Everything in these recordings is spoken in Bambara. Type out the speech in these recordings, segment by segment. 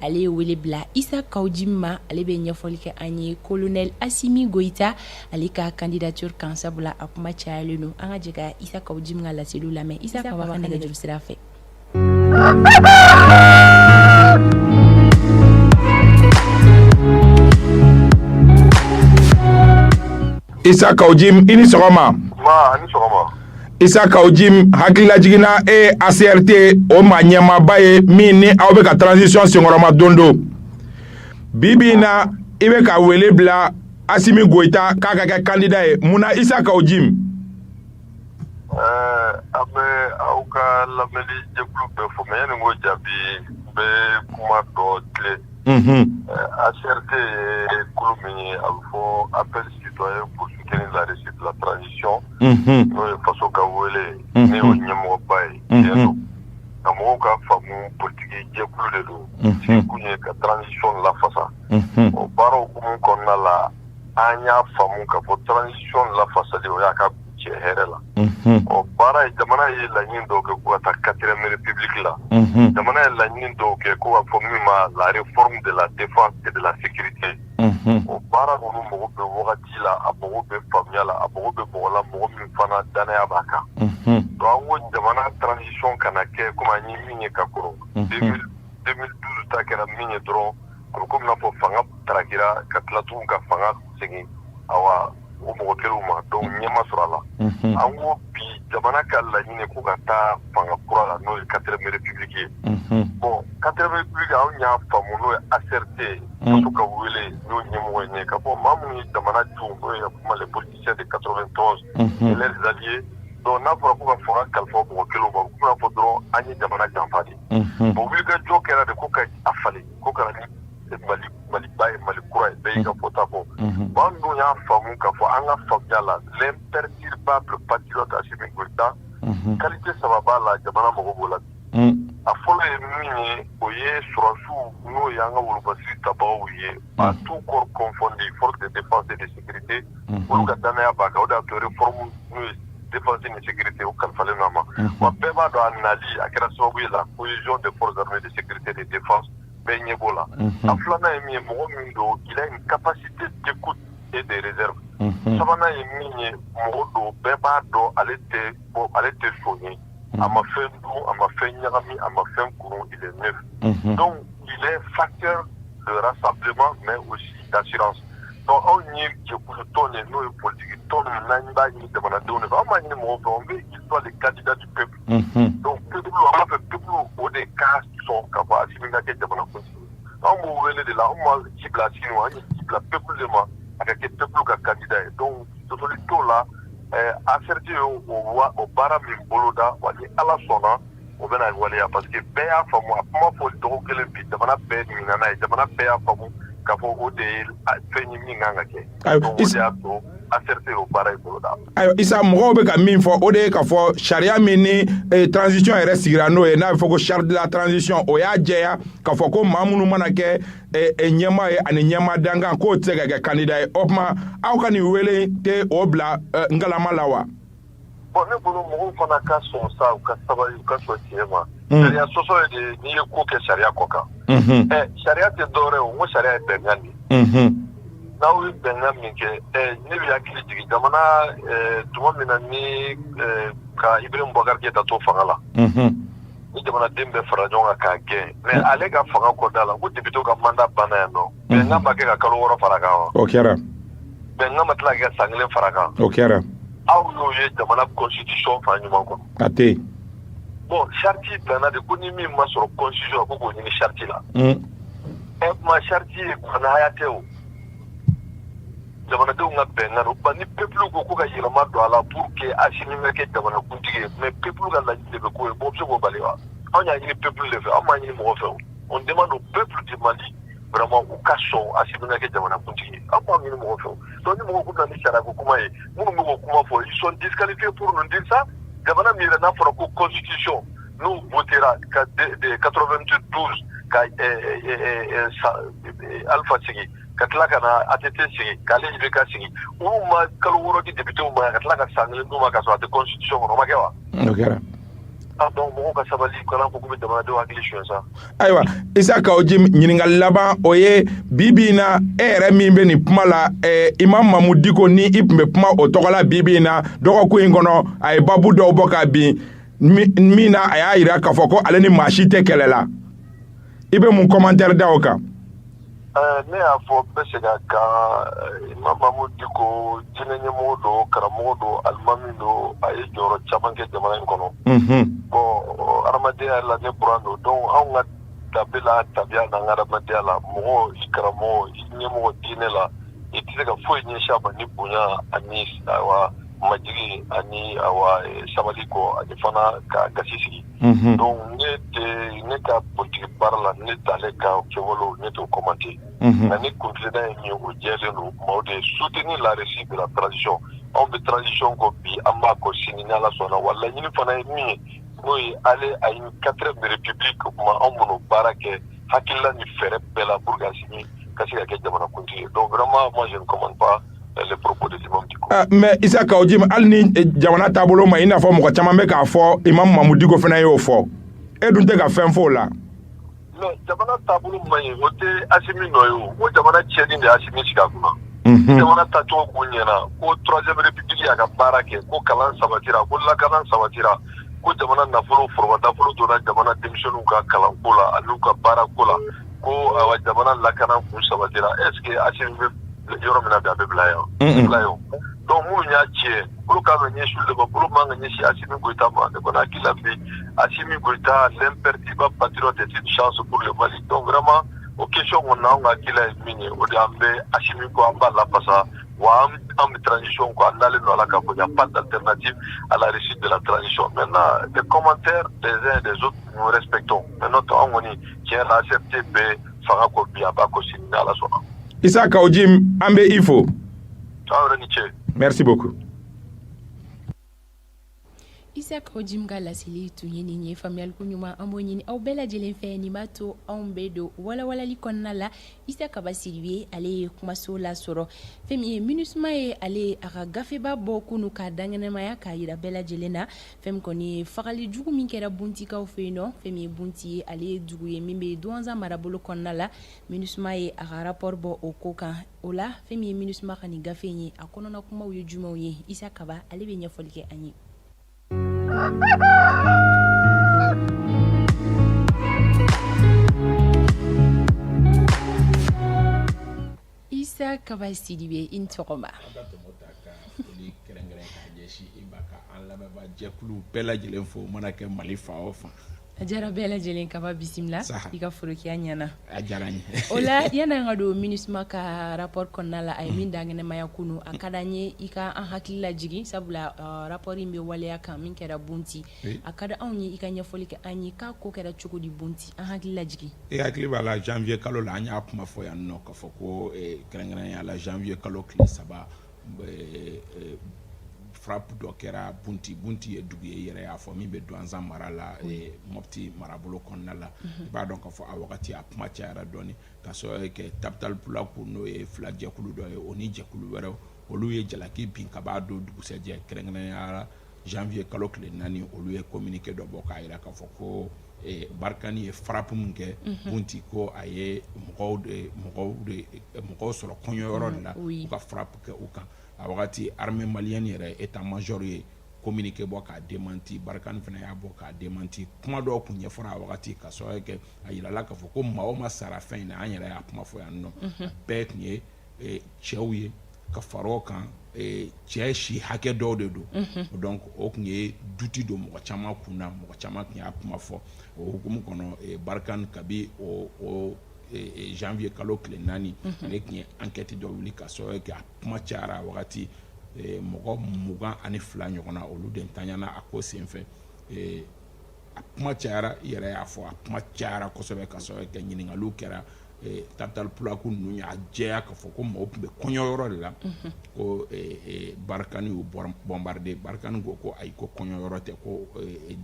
Ale ye wele bila Isa Kaw Jim ma. Ale bɛ ɲɛfɔli kɛ an ye colonel Asimi Goyita, ale ka candidature kan, sabula a kuma cayalen don. An ka jɛ ka Isa Kaw Jim ka laseliw lamɛn. Isa Kaw b'a ka nɛgɛjuru sira fɛ. Isa Kaw Jim, i ni sɔgɔma. Isa Kaw Jim, hakililajigin na, e ye ACRT o maa ɲɛmaaba ye min ni aw bɛ ka transition senkɔrɔma don don. Bi bi in na, i bɛ ka wele bila Asimi Goyita k'a ka kɛ candidat ye. Mun na, Isa Kaw Jim? An bɛ aw ka lamɛnni jɛkulu bɛɛ fo, mais yanni n k'o jaabi, n bɛ kuma dɔ tilen. ACRT ye kulu min ye, a bɛ fɔ Appel citoyen pour soutenir la réussite de la transition, n'o ye faso ka wele, ne y'o ɲɛmɔgɔba ye. Tiɲɛ don, ka mɔgɔw ka faamu, politiki jɛkulu de don, sigikun ye ka transition lafasa. O baara hukumu kɔnɔna la, an y'a faamu k'a fɔ transition lafasali, o y'a ka cɛ hɛrɛ la. Ɔ baara ye, jamana ye laɲini dɔw kɛ ko ka taa quatrième république la. Jamana ye laɲini dɔw kɛ ko ka fɔ min ma la réforme de la défense et de la sécurité. O baara ninnu mago bɛ wagati la, a mago bɛ faamuya la, a mago bɛ mɔgɔ la, mɔgɔ min fana danaya b'a kan. Donc an ko jamana transition kana kɛ komi an ye min ye ka kɔrɔ. 2012 ta kɛra min ye dɔrɔn, a bɛ komi n'a fɔ fanga tarakira ka tila tugun ka fanga segin awa o mɔgɔ kelenw ma. Donc ɲɛ ma sɔrɔ a la. An ko bi jamana ka laɲini ko ka taa fanga kura la, n'o ye quatrième république ye. Bon, quatrième république, anw y'a faamu, n'o ye ACRT faso ka wele, n'o ɲɛmɔgɔ ye, ka fɔ maa minnu ye jamana jɔ, n'o ye kuma les politiciens de 91 et leurs alliés. Donc n'a fɔra ko ka fanga kalifa mɔgɔ kelenw ma, o komi n'a fɔ dɔrɔn an ye jamana janfa de. Bon, wulikajɔ kɛra de ko ka a falen, ko ka na ni Mali Maliba ye, Mali kura ye, bɛɛ y'i ka fɔta fɔ. Bon, an dun y'a faamu k'a fɔ an ka faamuya la, l'imperturbable patriote Assimi Goïta, qualité saba b'a la, jamana mago b'o la. A fɔlɔ ye min ye, o ye sɔrɔsiw, n'o ye an ka wolobasiri tabagaw ye, à tout corps confondu, force de défense et de sécurité, olu ka danaya b'a kan. O de y'a to réforme, n'o ye défense ni sécurité, o kalifalen don a ma. Wa bɛɛ b'a dɔn, a nali a kɛra sababu ye la cohésion des forces armées de sécurité de défense, bɛɛ ɲɛ b'o la. A filanan ye min ye, mɔgɔ min don, il a une capacité d'écoute et de réserve. Sabanan ye min ye, mɔgɔ don, bɛɛ b'a dɔn, ale tɛ bɔ, ale tɛ soɲɛ, a ma fɛn dun, a ma fɛn ɲagami, a ma fɛn kunu, il est neuf. Donc il est facteur de rassemblement mais aussi d'assurance. Donc anw ye jɛkulu tɔn de, n'o ye politiki tɔn min n'an b'a ɲini jamanadenw de fɛ, an b'a ɲini mɔgɔw fɛ, on veut qu'il soit le candidat du peuple. Donc peuple, an b'a fɛ peuple o de ka sɔn ka fɔ Asimi ka kɛ jamana kuntigi ye. Anw b'o wele de la, anw ma ci bila Asimi ma, an ye ci bila peuple de ma, a ka kɛ peuple ka candidat ye. Donc sɔsɔli t'o la. ACRT ye o wa o baara min boloda, wa ni Ala sɔnna, o bɛna waleya, parce que bɛɛ y'a faamu, a kuma fɔ dɔgɔ kelen bi, jamana bɛɛ ɲinana n'a ye, jamana bɛɛ y'a faamu k'a fɔ o de ye fɛn ye min kan ka kɛ. Donc o de y'a to ACRT y'o baara in boloda. Ayiwa Isa, mɔgɔw bɛ ka min fɔ, o de ye k'a fɔ sariya min ni transition yɛrɛ sigira n'o ye, n'a bɛ fɔ ko charte de la transition, o y'a jɛya k'a fɔ ko maa minnu mana kɛ ɲɛmaa ye ani ɲɛmaa dankan, k'o tɛ se ka kɛ candidat ye. O tuma, aw ka nin wele tɛ o bila ngalama la wa? Bon, ne bolo, mɔgɔw fana ka sɔn sa, u ka sabali, u ka sɔn tiɲɛ ma. Sariya sɔsɔ ye de n'i ye ko kɛ sariya kɔ kan. Sariya tɛ dɔwɛrɛ ye o, n ko sariya ye bɛnkan de ye. N'aw ye bɛnkan min kɛ, ne bɛ hakili jigin jamana tuma min na ni ka Ibrahim Boubacar Keïta to fanga la, ni jamanaden bɛɛ fara ɲɔgɔn kan k'a gɛn, mais ale ka fanga kɔda la, ko député ka mandat banna yan nɔ, bɛnkan ma kɛ ka kalo 6 fara kan wa? O kɛra. Bɛnkan ma tila ka kɛ san kelen fara kan? O kɛra. Aw y'o ye jamana constitution fan ɲuman kɔnɔ? A tɛ yen. Bon, charte danna de ko ni min ma sɔrɔ constitution, ko k'o ɲini charte la. Kuma charte ye kuranɛ haya tɛ o, jamanadenw ka bɛnkan don. Ba ni peuple ko ka yɛlɛma don a la pour que Assimi ka kɛ jamana kuntigi ye, mais peuple ka laɲini de bɛ k'o ye, mɔgɔ bɛ se k'o bali wa? Anw y'a ɲini peuple de fɛ, anw m'a ɲini mɔgɔ fɛ o. On demande au peuple du Mali vraiment u ka sɔn Assimi ka kɛ jamana kuntigi ye, anw m'a ɲini mɔgɔ fɛ o. Donc ni mɔgɔ ko bɛna ni sariya ko kuma ye, minnu bɛ k'o kuma fɔ, ils sont disqualifiés pour nous dire ça. Jamana min yɛrɛ n'a fɔra ko constitution n'o votera ka de 92 ka Alpha sigi, ka tila ka na ATT sigi, k'ale IBK sigi, olu ma kalo 6 di député ma, ka tila ka san kelen d'u ma, ka sɔrɔ a tɛ constitution kɔnɔ, o ma kɛ wa? O kɛra. Ah, donc mɔgɔw ka sabali, kana fɔ k'u bɛ jamanadenw hakili suɲɛ sa. Ayiwa, Isa Kawu Jim, ɲininkali laban, o ye bi bi in na, e yɛrɛ min bɛ nin kuma la, Imam Mamu Diko, ni i tun bɛ kuma o tɔgɔ la bi bi in na, dɔgɔkun in kɔnɔ a ye babu dɔw bɔ ka bin min na, a y'a yira k'a fɔ ko ale ni maa si tɛ kɛlɛ la. I bɛ mun commentaire da o kan? Ne y'a fɔ, n bɛ segin a kan, Imam Mamu Diko, diinɛ ɲɛmɔgɔ don, karamɔgɔ don, alimami don, a ye jɔyɔrɔ caman kɛ jamana in kɔnɔ. Bon, adamadenya la, ne buran don, donc anw ka danbe la, tabiya n'an ka adamadenya la, mɔgɔ, i karamɔgɔ, i ɲɛmɔgɔ diinɛ la, i tɛ se ka foyi ɲɛsin a ma ni bonya ani awa majigi ani awa sabali kɔ, ani fana ka gasi sigi. Donc ne tɛ ne ka politique baara la, ne t'ale ka kɛwalew, ne t'o commenter. Nka ni kuntilenna ye min ye, o jɛlen don, maaw de soutenir la réussite de la transition. Anw bɛ transition kɔ bi, an b'a kɔ sini ni Ala sɔnna. Wa laɲini fana ye min ye, n'o ye aller à une quatrième république, o tuma anw bɛn'o baara kɛ hakilila ni fɛɛrɛ bɛɛ la pour que Assimi ka se ka kɛ jamanakuntigi ye. Donc vraiment, moi, je ne commente pas les propos de l'imam Dicko. Ah, mais Isa Kawu Jim, hali ni jamana taabolo ma, i n'a fɔ mɔgɔ caman bɛ k'a fɔ, Imam Mamu Diko fana y'o fɔ, e dun tɛ ka fɛn fɔ o la. Mais jamana taabolo man ɲi, o tɛ Assimi nɔ ye. O ko jamana tiɲɛni de ye Assimi sigi a kunna. Jamana tacogo kun ɲɛna, ko troisième république y'a ka baara kɛ, ko kalan sabatira, ko lakana sabatira, ko jamana nafolo, foroba nafolo donna jamana denmisɛnninw ka kalanko la ani u ka baarako la, ko awa jamana lakana kun sabatira, est ce que Assimi bɛ yɔrɔ min na bi, a bɛ bila yan? Bila yan. Donc minnu y'a tiɲɛ, olu kan ka ɲɛsin olu de ma, bolo man ka ɲɛsin Assimi Goïta ma. Ne kɔni hakili la bi, Assimi Goïta, l'imperturbable patriote, est une chance pour le Mali. Donc vraiment, o question kɔni na, anw ka hakilila ye min ye, o de an bɛ Assimi kɔ, an b'a lafasa, wa an bɛ transition kɔ, an dalen don a la k'a fɔ il n'y a pas d'alternative à la réussite de la transition. Maintenant, les commentaires des uns et des autres, nous respectons, mais notre, anw kɔni, tiɲɛ la, ACRT bɛ fanga kɔ bi, a b'a kɔ sini ni Ala sɔnna. Isa Kawu Jim, an bɛ i fo. Aw yɛrɛ ni ce. Merci beaucoup. Isa Kawu Jim ka laseli tun ye nin ye. Faamuyaliko ɲuman, an b'o ɲini aw bɛɛ lajɛlen fɛ. Nin b'a to anw bɛ don walawalali kɔnɔna la. Isa Kaba Sidibe, ale ye kumaso lasɔrɔ. Fɛn min ye MINUSMA ye, ale a ka gafeba bɔ kunu k'a dankɛnɛmaya k'a yira bɛɛ lajɛlen na, fɛn min kɔni ye fagali jugu min kɛra Buntikaw fɛ yen nɔ. Fɛn min ye Bunti ye, ale ye dugu ye min bɛ Duwanza marabolo kɔnɔna la. MINUSMA ye a ka rapport bɔ o ko kan. O la, fɛn min ye MINUSMA ka nin gafe in ye, a kɔnɔna kumaw ye jumɛnw ye? Isa Kaba, ale bɛ ɲɛfɔli kɛ an ye. Isa Kaba Sidibe, i ni sɔgɔma. Jɛkulu bɛɛ lajɛlen fo, mana kɛ Mali fan o fan. A diyara bɛɛ lajɛlen. Kaba, bisimila. I ka forokiya ɲɛna. A diyara n ye. O la, yan'an ka don MINUSMA ka rapport kɔnɔna la, a ye min dankɛnɛmaya kunu, a ka d'an ye i ka an hakili lajigin, sabula rapport in bɛ waleya kan min kɛra Bunti. A ka di anw ye i ka ɲɛfɔli kɛ an ye k'a ko kɛra cogo di Bunti. An hakili lajigin. E hakili b'a la, janvier kalo la, an y'a kuma fɔ yan nɔ k'a fɔ ko kɛrɛnkɛrɛnnenya la, janvier kalo tile 3, frappe dɔ kɛra Bunti. Bunti ye dugu ye, i yɛrɛ y'a fɔ, min bɛ Duwanza mara la, Mopti marabolo kɔnɔna la. I b'a dɔn k'a fɔ a wagati a kuma cayara dɔɔni, ka sababu kɛ Tabital Pulaku, n'o ye fila jɛkulu dɔ ye, o ni jɛkulu wɛrɛw, olu ye jalaki bin ka b'a don dugusɛjɛ, kɛrɛnkɛrɛnnenya la janvier kalo tile 4, olu ye communiqué dɔ bɔ k'a jira k'a fɔ ko Barkhane ye frappe min kɛ Bunti, ko a ye mɔgɔw de mɔgɔw de mɔgɔw sɔrɔ kɔɲɔyɔrɔ de la, u ka frappe kɛ u kan. A wagati, armée malienne yɛrɛ, état major ye communiqué bɔ k'a démenti, Barkhane fana y'a bɔ k'a démenti. Kuma dɔw tun ɲɛfɔra a wagati, ka sababu kɛ a yirala k'a fɔ ko maa o maa sara fɛn in na, an yɛrɛ y'a kuma fɔ yan nɔ, a bɛɛ tun ye cɛw ye, ka fara o kan, cɛ si hakɛ dɔw de don. Donc o tun ye doute don mɔgɔ caman kun na, mɔgɔ caman tun y'a kuma fɔ. O hukumu kɔnɔ, Barkhane, kabi o janvier kalo tile 4, ale tun ye enquête dɔ wuli, ka sababu kɛ a kuma cayara a wagati, mɔgɔ 22 ɲɔgɔn na, olu de ntanyana a ko senfɛ. A kuma cayara, i yɛrɛ y'a fɔ, a kuma cayara kosɛbɛ, ka sababu kɛ ɲininkaliw kɛra. Tabital Pulaku ninnu y'a jɛya k'a fɔ ko maaw tun bɛ kɔɲɔyɔrɔ de la, ko Barkhane y'u bombarder. Barkhane ko ko ayi, ko kɔɲɔyɔrɔ tɛ, ko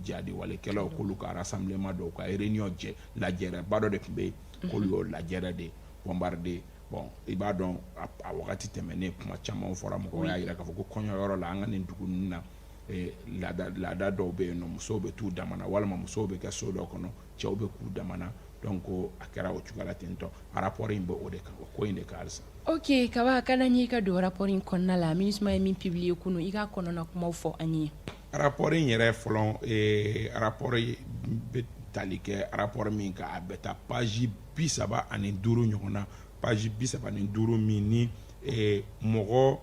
jihadiwalekɛlaw, k'olu ka rassemblement dɔw ka réunion jɛ lajɛrɛba dɔ de tun bɛ yen, k'olu y'o lajɛrɛ de bombarder. Bon, i b'a dɔn, a wagati tɛmɛnen, kuma caman fɔra, mɔgɔw y'a jira k'a fɔ ko kɔɲɔyɔrɔ la, an ka nin dugu ninnu na. Laada dɔw bɛ yen nɔ, musow bɛ t'u dama na, walima musow bɛ kɛ so dɔ kɔnɔ, cɛw bɛ k'u dama na. Donc a kɛra o cogoya la ten tɔ. Rapport in bɛ o de kan, o ko in de kan halisa. Ok, Kaba, ka d'an ye i ka don rapport in kɔnɔna la. MINUSMA ye min publier kunun, i k'a kɔnɔna kumaw fɔ an ye. Rapport in yɛrɛ fɔlɔ, rapport bɛ tali kɛ rapport min kan, a bɛ taa page 35 ɲɔgɔn na, page 35 min ni mɔgɔ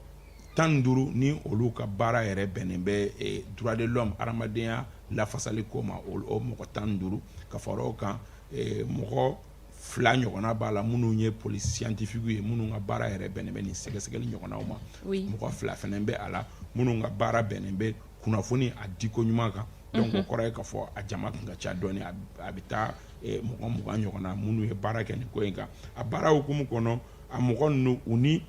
15 ni olu ka baara yɛrɛ bɛnnen bɛ droit de l'homme, adamadenya lafasali ko ma, o mɔgɔ 15. Ka fara o kan, mɔgɔ fila ɲɔgɔnna b'a la minnu ye police scientifique ye, minnu ka baara yɛrɛ bɛnnen bɛ nin sɛgɛsɛgɛli ɲɔgɔnnaw ma. Mɔgɔ fila fana bɛ a la minnu ka baara bɛnnen bɛ kunnafoni a diko ɲuman kan. Donc o kɔrɔ ye k'a fɔ a jama tun ka ca dɔɔni, a bɛ taa mɔgɔ 20 ɲɔgɔn na minnu ye baara kɛ nin ko in kan. A baara hukumu kɔnɔ, a mɔgɔ ninnu, u ni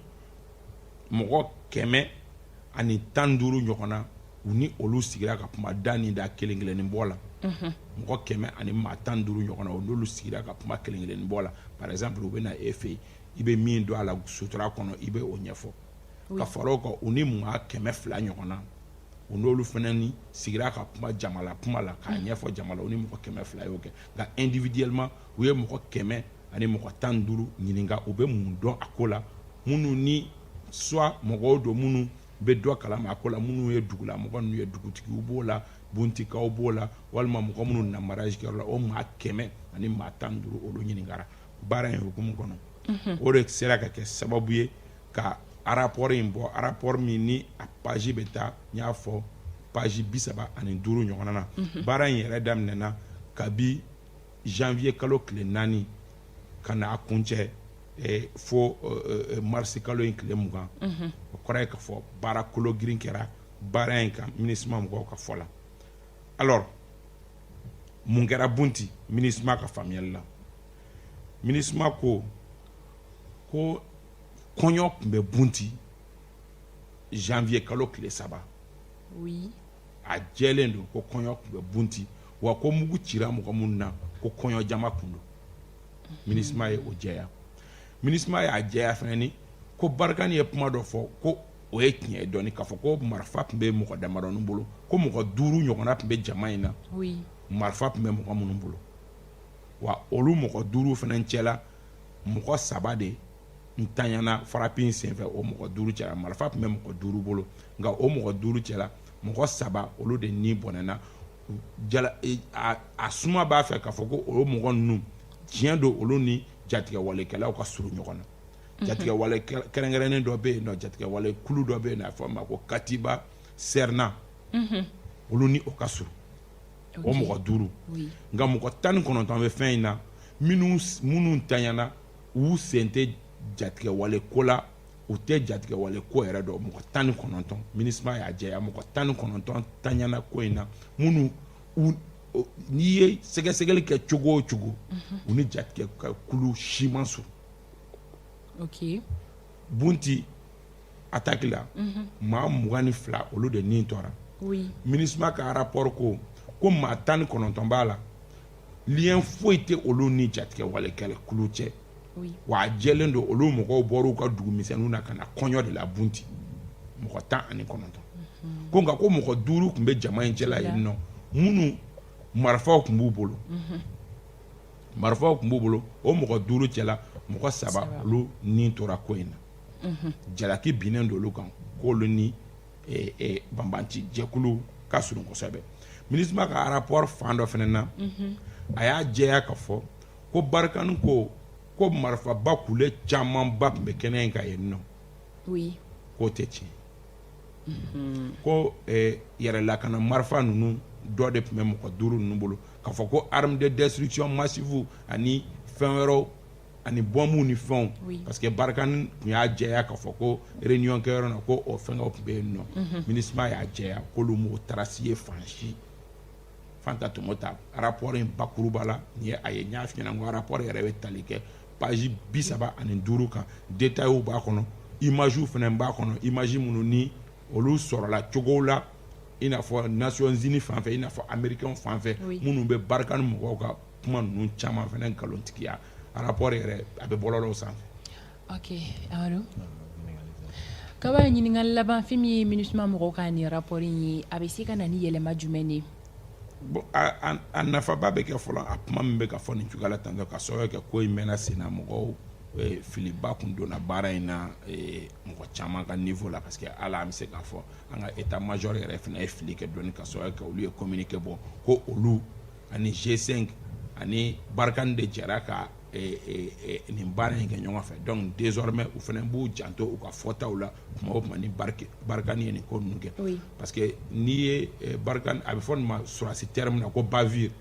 mɔgɔ 115 ɲɔgɔn na, u ni olu sigira ka kuma da ni da kelen kelennin bɔ la. Mɔgɔ kɛmɛ ani maa 15 ɲɔgɔn na, o n'olu sigira ka kuma kelen kelennin bɔ la. Par exemple, u bɛ na e fɛ yen, i bɛ min don a la sutura kɔnɔ, i bɛ o ɲɛfɔ. Ka fara o kan, u ni maa 200 ɲɔgɔn na, u n'olu fana ni sigira ka kuma jamala kuma la k'a ɲɛfɔ jama la. U ni mɔgɔ 200 y'o kɛ. Nka individuellement, u ye mɔgɔ 115 ɲininka u bɛ mun dɔn a ko la, minnu ni soit mɔgɔw don minnu bɛ dɔ kalama a ko la, minnu ye dugulamɔgɔ ninnu ye, dugutigiw b'o la, buntikaw b'o la, walima mɔgɔ minnu na mariage kɛyɔrɔ la. O maa 115, olu ɲininkara baara in hukumu kɔnɔ. O de sera ka kɛ sababu ye ka rapport in bɔ, rapport min ni a page bɛ taa, n y'a fɔ, page 35 ɲɔgɔn na. Baara in yɛrɛ daminɛna kabi janvier kalo tile 4 ka na a kuncɛ fo marisi kalo in tile 20. O kɔrɔ ye k'a fɔ baara kolo girin kɛra baara in kan, MINUSMA mɔgɔw ka fɔ la. Alors, mun kɛra Bunti? MINUSMA ka faamuyali la, MINUSMA ko kɔɲɔ tun bɛ Bunti janvier kalo tile 3. A jɛlen don ko kɔɲɔ tun bɛ Bunti, wa ko mugu cira mɔgɔ minnu na, ko kɔɲɔ jama kun don. MINUSMA ye o jɛya. MINUSMA y'a jɛya fana ni ko Barkhane ye kuma dɔ fɔ ko o ye tiɲɛ ye dɔɔni, k'a fɔ ko marifa tun bɛ mɔgɔ damadɔnin bolo, ko mɔgɔ duuru ɲɔgɔnna tun bɛ jama in na, marifa tun bɛ mɔgɔ minnu bolo. Wa olu mɔgɔ duuru fana cɛla, mɔgɔ saba de ntanyana frappe in senfɛ. O mɔgɔ duuru cɛla, marifa tun bɛ mɔgɔ duuru bolo, nka o mɔgɔ duuru cɛla, mɔgɔ saba, olu de ni bɔnɛna. A suma b'a fɛ k'a fɔ ko o mɔgɔ ninnu, tiɲɛ don, olu ni jatigɛwalekɛlaw ka surun ɲɔgɔn na. Jatigɛwale kɛrɛnkɛrɛnnen dɔ bɛ yen nɔ, jatigɛwale kulu dɔ bɛ yen nɔ, a fɔ a ma ko Katiba Serna, olu ni o ka surun, o mɔgɔ duuru. Nka mɔgɔ 19 bɛ fɛn in na minnu tanyana, u sen tɛ jatigɛwale ko la, u tɛ jatigɛwale ko yɛrɛ dɔn. Mɔgɔ 19, MINUSMA y'a jɛya, mɔgɔ 19 tanyana ko in na, minnu n'i ye sɛgɛsɛgɛli kɛ cogo o cogo, u ni jatigɛ kulu si man surun. Bunti attaque la, maa 22, olu de ni tora. MINUSMA ka rapport ko maa 19 b'a la, lien foyi tɛ olu ni jatigɛwale kɛlɛ kulu cɛ. Wa a jɛlen don, olu mɔgɔw bɔra u ka dugumisɛnninw na ka na kɔɲɔ de la Bunti, mɔgɔ 19. Ko nka ko mɔgɔ duuru tun bɛ jama in cɛla yen nɔ, minnu marifaw tun b'u bolo, marifaw tun b'u bolo. O mɔgɔ duuru cɛla, mɔgɔ saba, olu ni tora ko in na. Jalaki binnen don olu kan k'olu ni banbanci jɛkulu ka surun kosɛbɛ. MINUSMA ka rapport fan dɔ fana na, a y'a jɛya ka fɔ ko Barkhane ko marifaba kule camanba tun bɛ kɛnɛ in kan yen nɔ. K'o tɛ tiɲɛ, ko yɛrɛlakana marifa ninnu dɔ de tun bɛ mɔgɔ duuru ninnu bolo. K'a fɔ ko arme de destruction massive ani fɛn wɛrɛw ani bɔnbɔnw ni fɛnw, parce que Barkhane tun y'a jɛya k'a fɔ ko réunion kɛyɔrɔ na, ko o fɛngɛw tun bɛ yen nɔ. MINUSMA y'a jɛya k'olu m'o trace ye fan si. Fanta Tomota, rapport in bakuruba la, nin ye a ye. N y'a f'i ɲɛna n ko rapport yɛrɛ bɛ tali kɛ page 35 kan. Détails b'a kɔnɔ, images fana b'a kɔnɔ, image minnu ni olu sɔrɔla cogow la, i n'a fɔ Nations Unies fan fɛ, i n'a fɔ Américains fan fɛ, minnu bɛ Barkhane mɔgɔw ka kuma ninnu caman fana nkalontigiya. Rapport yɛrɛ, a bɛ bɔlɔlɔw sanfɛ. Ok, Amadu. Kaba, ɲininkali laban. Fɛn min ye MINUSMA mɔgɔw ka nin rapport in ye, a bɛ se ka na ni yɛlɛma jumɛn de ye? Bon, a nafaba bɛ kɛ fɔlɔ, a kuma min bɛ ka fɔ nin cogoya la tantɔ, ka sababu kɛ ko in mɛnna sen na, mɔgɔw filiba kun donna baara in na mɔgɔ caman ka niveau la, parce que hali an bɛ se k'a fɔ an ka état major yɛrɛ fana ye fili kɛ dɔɔni, ka sababu kɛ olu ye communiqué bɔ ko olu ani G5 ani Barkhane de jɛra ka nin baara in kɛ ɲɔgɔn fɛ. Donc désormais, u fana b'u janto u ka fɔtaw la tuma o tuma ni Barkhane ye nin ko ninnu kɛ, parce que n'i ye Barkhane, a bɛ fɔ nin ma sɔrɔdasi terme na ko bavure.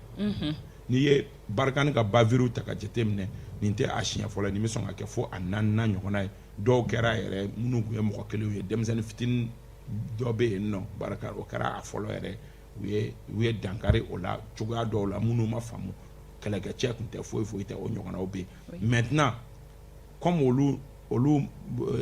N'i ye Barkhane ka bavure ta ka jateminɛ, nin tɛ a siɲɛ fɔlɔ, nin bɛ sɔn ka kɛ fo a naaninan ɲɔgɔnna ye. Dɔw kɛra yɛrɛ minnu tun ye mɔgɔ kelenw ye, denmisɛnnin fitinin dɔ bɛ yen nɔ Barkhane, o kɛra a fɔlɔ yɛrɛ. U ye dankari o la cogoya dɔw la minnu ma faamu, kɛlɛkɛcɛ tun tɛ, foyi foyi tɛ, o ɲɔgɔnnaw bɛ yen. Maintenant, comme olu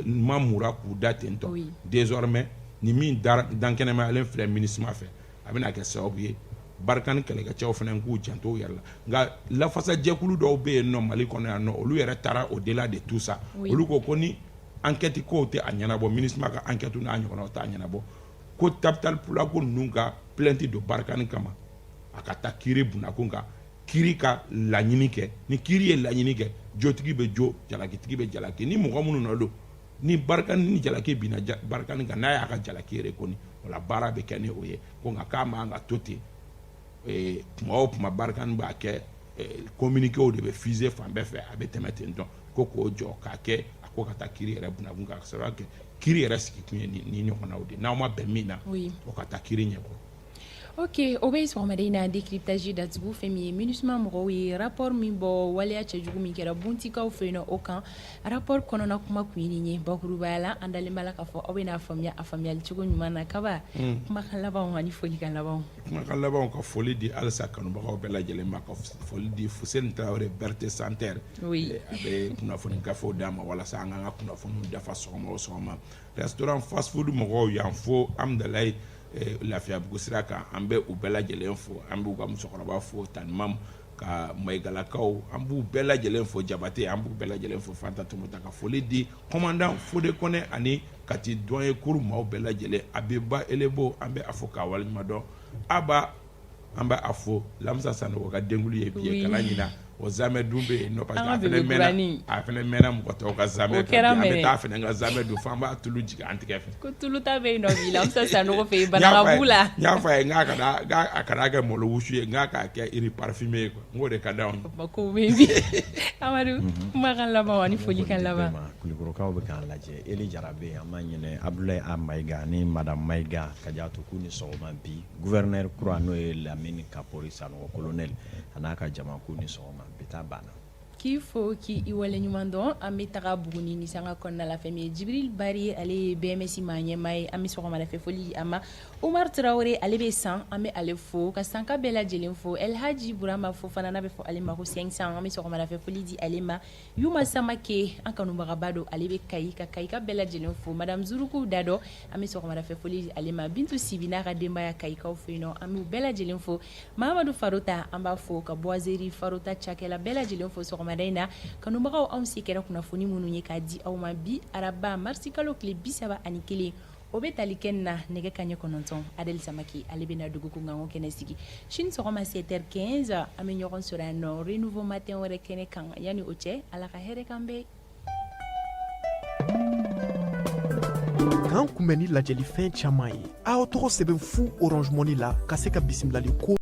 ma mura k'u da ten tɔ, désormais ni min dankɛnɛmayalen filɛ MINUSMA fɛ, a bɛna kɛ sababu ye Barkhane kɛlɛkɛcɛw fana k'u janto u yɛrɛ la. Nka lafasajɛkulu dɔw bɛ yen nɔ Mali kɔnɔ yan nɔ, olu yɛrɛ taara au delà de tout ça. Olu ko ni enquête kow tɛ a ɲɛnabɔ, MINUSMA ka enquête n'a ɲɔgɔnnaw t'a ɲɛnabɔ, ko Tabital Pulaku ninnu ka plainte don Barkhane kama, a ka taa kiiri bunakun kan, kiiri ka laɲini kɛ. Ni kiiri ye laɲini kɛ, jotigi bɛ jo, jalakitigi bɛ jalaki. Ni mɔgɔ minnu nɔ don, ni Barkhane ni jalaki binna Barkhane kan, n'a y'a ka jalaki reconnu, o la baara bɛ kɛ ni o ye. Ko nka k'a man ka to ten, tuma o tuma Barkhane b'a kɛ, communiqué de bɛ fusé fan bɛɛ fɛ, a bɛ tɛmɛ ten tɔ, ko k'o jɔ k'a kɛ, a ko ka taa kiiri yɛrɛ bunakun kan, ka sababu kɛ kiiri yɛrɛ sigi kun ye ni ɲɔgɔnnaw de, n'aw ma bɛn min na, o ka taa kiiri ɲɛkɔrɔ. Ok, o bɛ sɔgɔmada in na décryptage datugu. Fɛn min ye MINUSMA mɔgɔw ye rapport min bɔ, waleya cɛjugu min kɛra Buntikaw fɛ yen nɔ, o kan, rapport kɔnɔna kuma kun ye nin ye bakurubaya la. An dalen b'a la k'a fɔ aw bɛna faamuya a faamuyali cogo ɲuman na. Kaba, kumakan labanw ani folikan labanw. Kumakan labanw, ka foli di halisa kanubagaw bɛɛ lajɛlen ma, ka foli di Fuseni Tarawele, Berté Santerre. A bɛ kunnafoni gafew d'an ma walasa an k'an ka kunnafoniw dafa sɔgɔma o sɔgɔma. Restaurant fast food mɔgɔw yan fo Amudalayi, Lafiyabugu sira kan, an bɛ u bɛɛ lajɛlen fo. An b'u ka musokɔrɔba fo, Tanimam ka Mayigalakaw, an b'u bɛɛ lajɛlen fo. Jabate, an b'u bɛɛ lajɛlen fo. Fanta Tɔmɔta, ka foli di commandant Fode Kɔnɛ ani Kati douanier kuru maaw bɛɛ lajɛlen. Abiba Elebo, an bɛ a fo k'a waleɲuman dɔn. Aba, an bɛ a fo. Lamisa Sanogo ka denkuli ye bi ye, kana ɲina o zamɛ dun bɛ yen nɔ, parce que a fana mɛnna, a fana mɛnna mɔgɔ tɔw ka zamɛ kan. An bɛ taa a fana ka zamɛ dun fo an b'a tulu jigin an tigɛ fɛ. Ko tulu ta bɛ yen nɔ bi Lamisa Sanogo fɛ yen, Banakabu la. N y'a fɔ a ye n k'a a kana kɛ malo wusu ye, n k'a k'a kɛ riz parfumé ye quoi, n k'o de ka d'anw ye. Ko bɛ yen bi. Amadu, kumakan laban ani folikan laban. Kulukorokaw bɛ k'an lajɛ, Eli Jara bɛ yen, an b'a ɲini Abdoulaye A Mayiga ani madame Mayiga Kajatu, k'u ni sɔgɔma. Bi gouverneur kura, n'o ye Lamine Kapori Sanogo, colonel, a n'a ka jama, k'u ni sɔgɔma. Bi ta banna. K'i fo, k'i i waleɲuman dɔn. An bɛ taga Buguni ni sanga kɔnɔna la. Fɛn min ye Jibril Bari, ale ye BMS maa ɲɛmaa ye, an bɛ sɔgɔmada fɛ foli a ma. Umar Tarawele, ale bɛ San, an bɛ ale fo, ka Sanka bɛɛ lajɛlen fo. El Hadji Burama Fofana, n'a bɛ fɔ ale ma ko 500, an bɛ sɔgɔmada fɛ foli di ale ma. Yuma Samake, an kanubagaba don, ale bɛ Kayi, ka Kayika bɛɛ lajɛlen fo. Madame Zuruku Dadɔ, an bɛ sɔgɔmada fɛ foli di ale ma. Bintu Sibi n'a ka denbaya, Kayikaw fɛ yen nɔ, an b'u bɛɛ lajɛlen fo. Mahamadu Farota, an b'a fo, ka boiserie Farota cakɛla bɛɛ lajɛlen fo sɔgɔmada in na. Kanubagaw, anw se kɛra kunnafoni minnu ye k'a di aw ma bi araba marisi kalo tile 31, o bɛ tali kɛ na nɛgɛ kaɲɛ 9. Adel Samake, ale bɛna dugu kunkanko kɛnɛ sigi. Sini sɔgɔma 7h15, an bɛ ɲɔgɔn sɔrɔ yan nɔ Renouveau Matin wɛrɛ kɛnɛ kan. Yanni o cɛ, Ala ka hɛrɛ k'an bɛɛ. K'an kunbɛn ni lajɛlifɛn caman ye, a y'aw tɔgɔ sɛbɛn fu Orange Money la ka se ka bisimilali ko.